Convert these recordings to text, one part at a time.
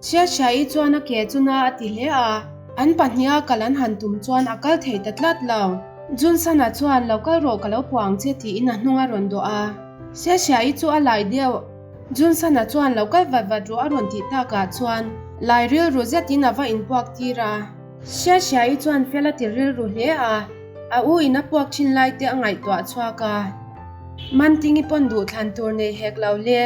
Xiaxia-i chuan a ke chu na a ti hle a, an pahniha kal an han tum chuan a kal thei ta tlat lo. Junsan-a chuan lo kal rawh ka lo puah ang che tiin a hnung a rawn dawh a. Xiaxia-i chu a lai deuh. Junsan-a chuan lo kal vat vat rawh a rawn tih takah chuan lai rilru zetin a va inpuak tir a. Xiaxia-i chuan fel a ti rilru hle a, a u in a puak thin lai te a ngaihtuah chhuak a. Mantingi pawn duhthlan tur nei hek lo le.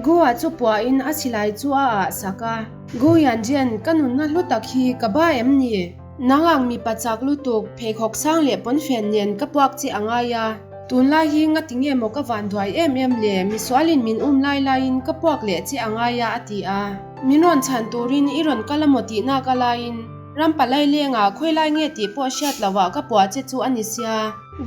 Gu-a chu puahin a silai chu a ah sak a. Gu Yanzhen, ka nunna hlu tak hi ka ba em ni? Nang ang mipa chak lutuk, pheikhawk sang leh pawnfen nen ka puak che a ngai a. Tunlai hi ngati nge maw ka van duai em em le, misualin min um lai laiin ka puak leh che a ngai a a ti a. Min rawn chhan turin i rawn kal a maw tihna ka laiin ram palai lengah khawilai nge tih pawh hriat lohah ka puah che chu a ni sia.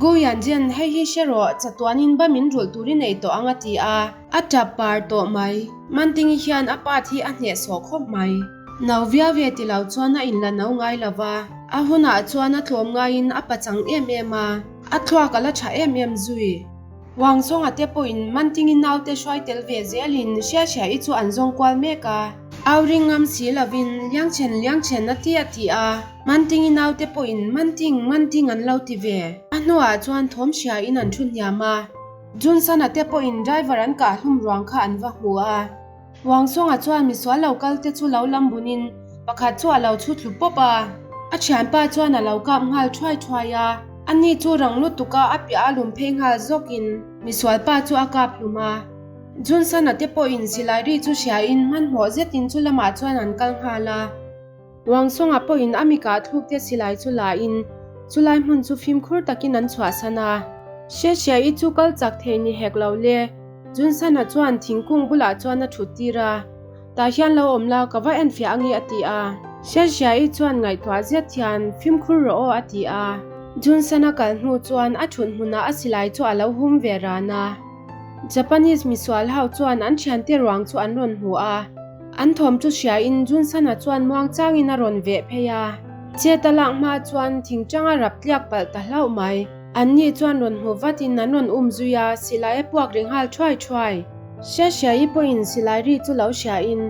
Gu Yanzhen, hei hi hre rawh, chatuanin ba min rulh tur i nei tawh ang a ti a. A tap par tawh mai. Mantingi hian a pat hi a hnehsawh khawp mai. No viau ve ti lo chuan a inla no ngai lo va, a hunah chuan a tlawm ngaiin a pachang em em a, a thluak a la tha em em zui. Wang Zawnga te pawhin Mantingi naute hruai tel ve zelin Hriahhriahi chu an zawng kual mek a. Au ring ngam si lovin Liangchen Liangchen a ti a ti a, Mantingi naute pawhin Manting Manting an lo ti ve. A hnuah chuan thawm hriain an thu hniam a. Junsana te pawhin driver an kah hlum ruang kha an va hmu a. Wang Songa chuan misual lo kal te chu lo lam bunin pakhat chu a lo chhu thlu pawp a. A thianpa chuan a lo kap nghal thuai thuai a. Ani chu rang lutuk a a piah a lum phei nghal zawkin misual pa chu a kap hlum a. Junsana te pawhin silai ri chu hriain hmanhmawh zetin chu lamah chuan an kal nghal a. Wang Songa pawhin a mikah thluk te silai chu la in chulai hmun chu fimkhur takin an chhuahsan a. Hriahhriahi chu kal chak thei ni hek lo le, Junsana chuan thingkung bulah chuan a thut tir a, Tah hian lo awm la, ka va enfiah ange a ti a. Hriahhriahi chuan ngaihtuah zet hian fimkhur rawh aw a ti a. Junsana kal hnu chuan a thut hmunah a silai chu a lo hum ve ran a. Japanese misual ho chuan an thiante ruang chu an rawn hmu a. An thawm chu hriain Junsana chuan muang changin a rawn veh phei a. Chet a lak hma chuan thingtang a rap tliak palh ta hlauh mai. An ni chuan rawn hmu vatin an rawn um zui a, silai a puak ri nghal thuai thuai. Hriahriahi pawhin silai ri chu lo hriain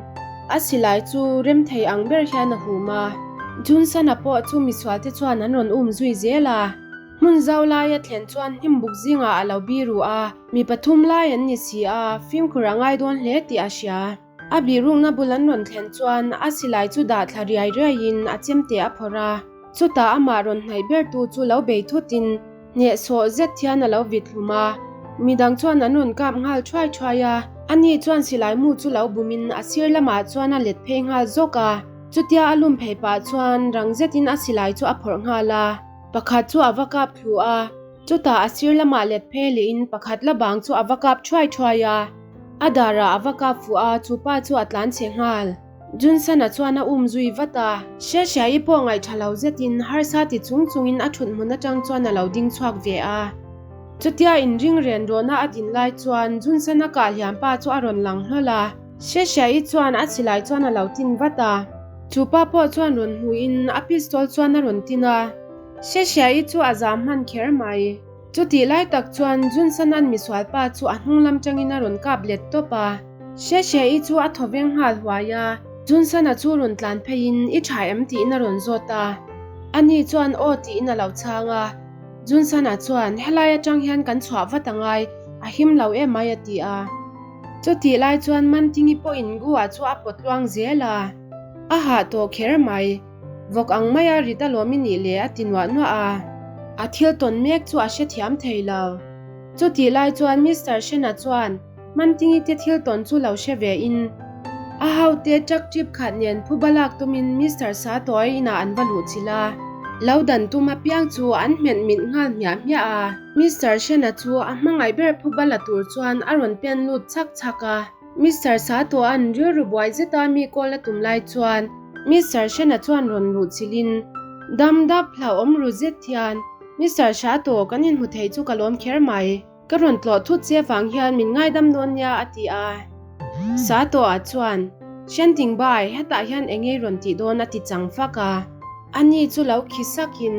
a silai chu rem thei ang ber hian a hum a. Junsana pawh chu misualte chuan an rawn um zui zel a. Hmun zau laia thlen chuan hnim buk zingah a lo biru a. Mi pathum lai an ni si a, fimkhur a ngai dawn hle tih a hria. A bihrukna bul an rawn thlen chuan a silai chu dah thla riai riaiin a chemte a phawrh a. Chutah amah rawn hnaih bertu chu lo bei thutin hnehsawh zet hian a lo vit hlum a. Midang chuan an rawn kap nghal thuai thuai a, ani chuan silai mu chu lo bumin a sir lamah chuan a let phei nghal zawk a. Chutia a lum phei pah chuan rang zetin a silai chu a phawrh nghal a, pakhat chu a va kap thlu a. Chutah a sir lamah let phei lehin pakhat la bang chu a va kap thuai thuai a, a darah a va kap fuh a, chu pa chu a tlan chhe nghal. Junsana chuan a um zui vat a. Hriahriahi pawh ngaih tha lo zetin harsa ti chung chungin a thut hmun atang chuan a lo ding chhuak ve a. Chutia inring ren rawhna a din lai chuan Junsana kah hliam pa chu a rawn lang hlawl a. Hriahriahi chuan a chilai chuan a lo tin vat a. Chu pa pawh chuan rawn hmuhin a pistol chuan a rawn tin a. Hriahriahi chu a zam hman kher mai. Chutih lai tak chuan Junsanan misual pa chu a hnung lam tangin a rawn kap let tawp a. Hriahriahi chu a thaw veng nghal huai a, Junsana chu rawn tlan pheiin i tha em tiin a rawn zawt a. Ani chuan aw tiin a lo chhang a. Junsana chuan helai atang hian kan chhuah vat a ngai, a him lo em mai a ti a. Chutih lai chuan Mantingi pawhin Gu-a chu a pawt tluang zel a. A hah tawh kher mai. Vawk ang maia rit alawm i nih le a ti nuah nuah a. A thil tawn mek chu a hrethiam thei lo. Chutih lai chuan Mister Shena chuan Mantingi te thil tawn chu lo hre ve in a hote truck trip khat nen phuba lak tumin Mister Satoy inah an va luh chilh a. Lo dan tum apiang chu an hmenh mit nghal hmiah hmiah a. Mister Shena chu a hmangaih ber phuba la tur chuan a rawn pen lut chhak chhak a. Mister Satoa'n rilru buai zeta mi kawl a tum lai chuan Mister Shena chuan rawn luh chilhin, Dam dap hlauhawm ru zet hian Mister Sato kan inhmu thei chu ka lawm kher mai. Ka rawn tlawh thut che vang hian min ngaidam dawn nia a ti a. Satoa chuan, Shen Tingbai, hetah hian eng nge i rawn tih dawn a ti chang fak a. Ani chu lo khi sakin,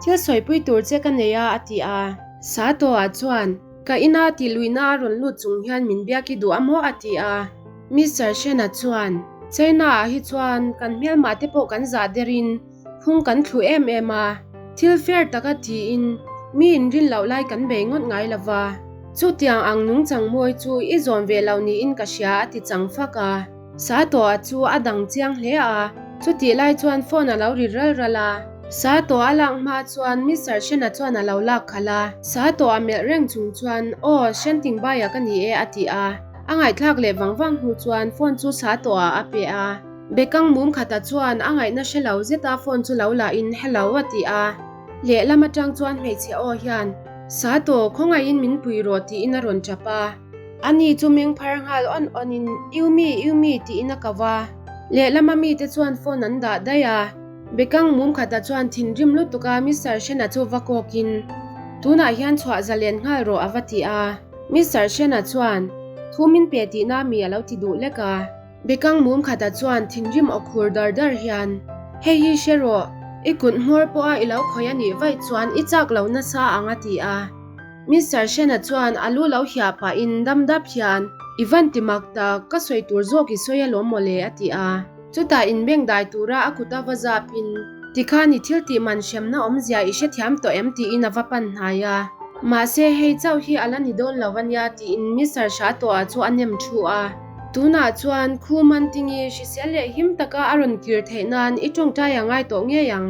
Thil sawipui tur che ka nei a a ti a. Satoa chuan, Ka ina tih luihna a rawn lut chung hian min biak i duh a maw? a ti a. Mister Shena chuan, China ah hi chuan kan hmelmah te pawh kan zah derin phung kan thlu em em a, thil fair taka tiin mi inrin loh lai kan bei ngawt ngai lo va. Chutiang ang nungchang mawi chu i zawn ve lo niin ka hria a ti chang fak a. Sato-a chu a dang chiang hle a, chutih lai chuan phone a lo ri ral ral a. Sato-a lak hma chuan Mister Shen-a chuan a lo lak khalh a. Sato-a melh reng chung chuan, Aw, Shen Tingbaia ka ni e a ti a. A ngaihthlak leh vang vang hnu chuan phone chu Sato-a a pe a. Bekang mum khata chuan a ngaihna hre lo zeta phone chu lo la in Hello a ti a. Lehlam atang chuan hmeichhe aw hian, Sato, khawngaihin min pui rawh tiin a rawn tap a. Ani chu meng phar nghal awn awn in Yumi, Yumi tiin a ko va. Lehlama mite chuan phone an dah daih a. Bekang mum khata chuan thinrim lutuk a Mister Shen-a chu va kawk in, Tunah hian chhuah zalen nghal rawh a va ti a. Mister Shen-a chuan, Thu min pe tihna mi a lo ti duh lek a. Bekang mum khata chuan thinrim aw khur dar dar hian, Hei hi hre rawh, i kut hmawr pawha i lo khawih a nih vaih chuan i chak lo nasa ang a ti a. Mister Shen-a chuan a lu lo hiah pahin dam dap hian, I van ti mak tak, ka sawi tur zawk i sawi alawm mawle a ti a. Chutah inbeng dai tura a kut a va zapin, Tikhan i thil tih man hremna awmzia i hrethiam tawh em? tiin a va pan hnai a. Mahse hei chauh hi a la ni dawn lo ania tiin Mister Sha-tawha chu a nem thu a. Tunah chuan khu man tingi hrisel leh him taka a rawn kir theih nan i tawngtai a ngai tawh ngei ang.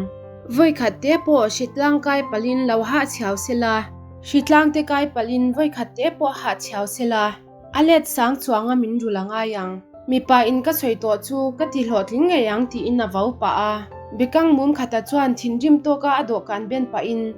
Vawikhat te pawh hritlang kai palhin lo hahchhiau sela. Hritlang te kai palhin vawikhat te pawh hahchhiau sela. A let sang chuanga min rul a ngai ang. Mipa in ka sawi tawh chu ka ti hlawhtling ngei ang tiin a vau pah a. Bekang mum khata chuan thinrim tawka a dawhkan ben pahin,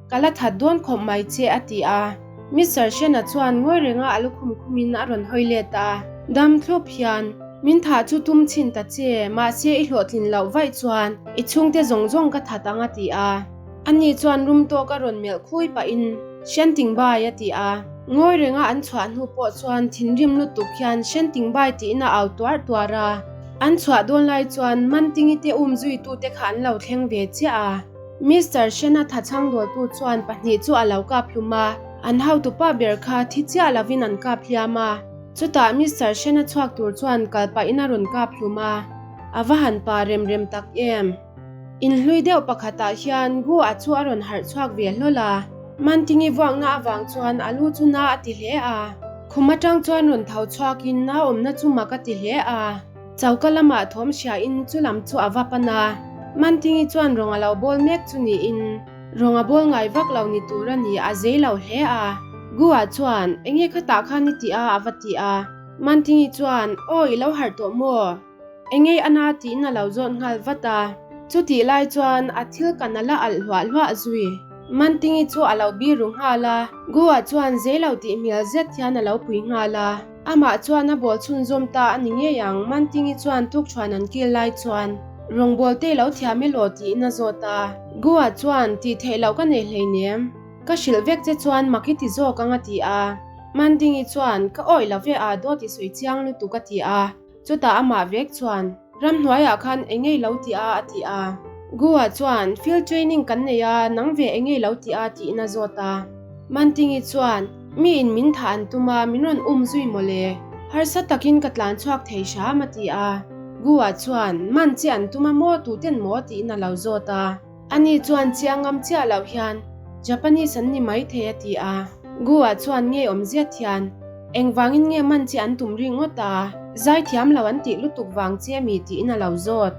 Ka la that dawn khawp mai che a ti a. Mister Shen-a chuan ngawi renga a lukhum khumin a rawn hawi let a. Dam thlup hian, Min thah chu tum chhin ta che, mahse i hlawhtlin loh vaih chuan i chhungte zawng zawng ka that ang a ti a. Ani chuan rum tawk a rawn melh khui pahin, Shen Tingbai a ti a. Ngawi renga an chhuah hnu pawh chuan thinrim lutuk hian Shen Tingbai tiin a au tuar tuar a. An chhuah dawn lai chuan Mantingi te um zuitute kha an lo thleng ve chiah a. Mister Shen-a thachhang dawltu chuan pahnih chu a lo kap hlum a, an hotupa ber kha thi chiah lovin an kap hliam a. Chutah Mister Shen-a chhuak tur chuan kal pahin a rawn kap hlum a, a va han pa rem rem tak em. Inhlui deuh pakhatah hian Gu-a chu a rawn harh chhuak ve hlawl a, Mantingi vuakna avang chuan a lu chu na a ti hle a. Khum atang chuan rawn tho chhuakin a awmna chu mak a ti hle a. Choka lamah thawm hriain chu lam chu a va pan a, Mantingi chuan rawng a lo bawl mek chu niin rawng a bawl ngai vak lo ni tur a ni, a zei lo hle a. Gu-a chuan, Enge khatah khan i tih a? a va ti a. Mantingi chuan, Aw, i lo harh tawh maw? Enge a na tiin a lo zawt nghal vat a. Chutih lai chuan a thil kan a la alh hluah hluah zui. Mantingi chu a lo biru nghal a, Gu-a chuan zei lo tih hmel zet hian a lo pui nghal a. Amah chuan a bawl chhunzawm ta a ni ngei ang, Mantingi chuan tukṭhuan an kil lai chuan rawngbawl te lo thiam elaw tiin a zawt a. Gu-a chuan, Tih theih loh ka nei hleinem. Ka hrilh vek che chuan mak i ti zawk ang a ti a. Mantingi chuan, Ka awih lo ve a, dawt i sawi chiang lutuk a ti a. Chutah amah vek chuan, Ramhnuaiah khan eng ngei lo ti a a ti a. Gu-a chuan, Field training kan nei a, nang ve eng ngei lo ti a tiin a zawt a. Mantingi chuan, Mi in min thah an tum a, min rawn um zui mawle. Harsa takin ka tlan chhuak thei hram a ti a. Gu-a chuan, Man che an tum a maw, tuten maw tiin a lo zawt a. Ani chuan chiang ngam chiah loh hian, Japanese an ni maithei a ti a. Gu-a chuan ngei awm ziat hian, Engvangin nge man che an tum ri ngawt a? Zaithiam lo an tih lutuk vang che mi tiin a lo zawt.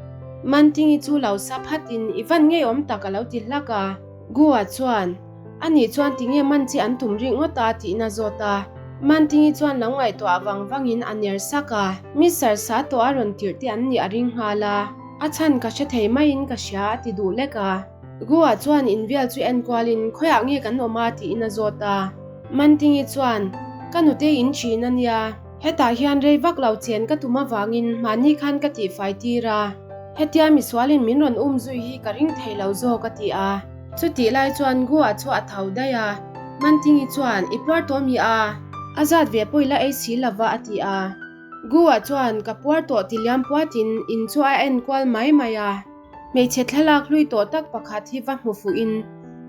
Mantingi chu lo sa phatin i van ngei awm tak a lo ti hlak a. Gu-a chuan, Ani chuan tinge man che an tum ri ngawt a tiin a zawt a. Mantingi chuan lo ngaihtuah vang vangin a ner sak a. Mister Sato a rawn tirh te an nih a ring nghal a. A chhan ka hre thei maiin ka hria a ti duh lek a. Gu-a chuan invial chu enkualin khawiah nge kan awm a tiin a zawt a. Mantingi chuan, Ka nute in thin a nia, hetah hian rei vak lo chen ka tum avangin mahni khan ka tihfai tir a, hetia misualin min rawn um zui hi ka ring thei lo zawk a ti a. Chutih lai chuan Gu-a chu a tho daih a, Mantingi chuan, I puar tawh mi a? A zat ve pawh i la ei si lova a ti a. Gu-a chuan, Ka puar tawh ti liam puatin in chu a enkual mai mai a. Hmeichhe thlalak hlui tawh tak pakhat hi va hmu fuhin,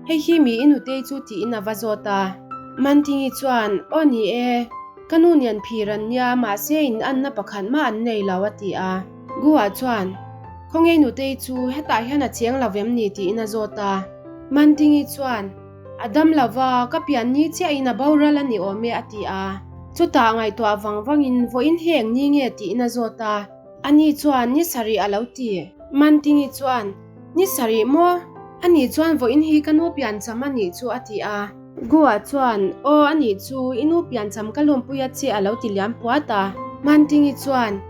Hei hi mi i nutei chu tiin a va zawt a. Mantingi chuan, Aw ni e, ka nu nian phir an nia, mahse in anna pakhat mah an nei lo a ti a. Gu-a chuan, Khawnge nutei chu hetah hian a cheng lo vem ni? tiin a zawt a. Mantingi chuan, A dam lo va, ka pian ni chiahin a boral a ni awm e a ti a. Chutah ngaihtuah vang vangin vawiin hi eng ni nge tiin a zawt a. Ani chuan ni sarih a lo ti. Mantingi chuan, Ni sarih maw? Ani chuan vawiin hi ka nu piancham a nih chu a ti a. Gua chuan, Aw a nih chu, i nu piancham ka lawmpui a che a lo ti liam puat a. Mantingi chuan,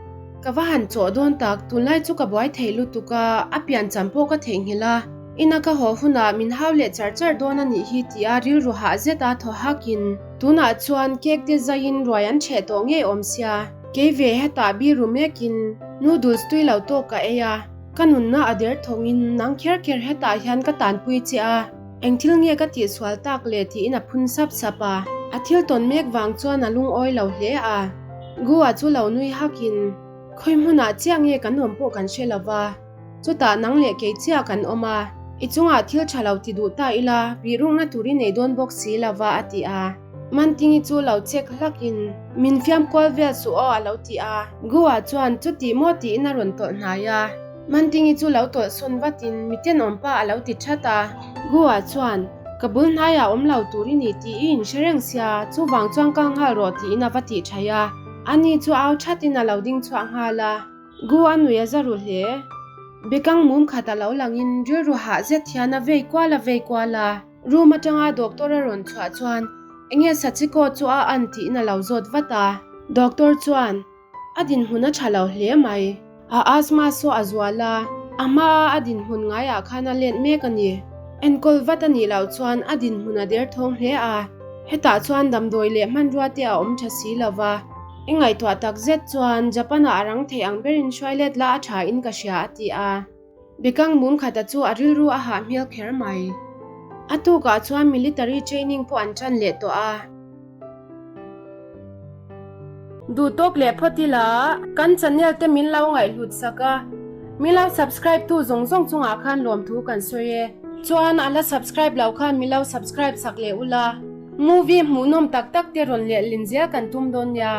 Ka va han chawh dawn tak, tunlai chu ka buai thei lutuk a, a piancham pawh ka theihnghilh a. Ina ka haw hunah min hau leh char char dawn a nih hi tia rilru hah zet a thaw hakin, tunah chuan cake te zaiin ruai an chheh tawh ngei awm sia, kei ve hetah biru mekin noodles tui lo tawk ka ei a, ka nunna a der thawngin nang kher kher hetah hian ka tanpui che a, eng thil nge ka tihsual tak le tiin a phun sap sap a. A thil tawn mek vang chuan a lungawi lo hle a, Gua chu lo nui hakin, Khawi hmunah chiah nge kan awm pawh kan hre lova. Chutah nang leh kei chiah kan awm a, i chungah thil tha lo ti duh ta ila, bihrukna tur i nei dawn bawk si lova a ti a. Mantingi chu lo check hlakin, Min fiam kual vel suh aw a lo ti a. Gua chuan chuti maw tiin a rawn tawlh hnai a. Mantingi chu lo tawlh sawn vatin, Mi tenawm pa a lo ti that a. Gua chuan, Ka bul hnaiah awm lo tur i ni tih i inhre reng sia, chuvang chuan kal nghal rawh tiin a va tih thaih a. Ani chu au thatin a lo ding chhuah nghal a. Gu a nui a za ru hle. Bekang mum khat a lo langin rilru hah zet hian a vei kual a vei kual a. Room atanga doctor a rawn chhuah chuan enge Sachiko chu a an tiin a lo zawt vat a. Doctor chuan, A dinhmun a tha lo hle mai. A asthma saw a zual a, a hmaa a dinhmun ngaiah khan a let mek a ni. Enkawl vat a nih loh chuan a dinhmun a derthawng hle a. Hetah chuan damdawi leh hmanrua te a awm tha si lo va. I ngaihtuah tak zet chuan Japan-ah a rang thei ang berin hruai let la a tha in ka hria a ti a. Bekang mum khata chu a rilru a hah hmel kher mai. A tukah chuan military training pawh an tan leh tawh a. Duh tawk leh phawt ila kan channel te min lo ngaihhlut sak a, min lo subscribe tu zawng zawng chungah khan lawmthu kan sawi e. Chuan a la subscribe loh khan min lo subscribe sak leh ula. Movie hmuhnawm tak tak te rawn lehlin zel kan tum dawn nia.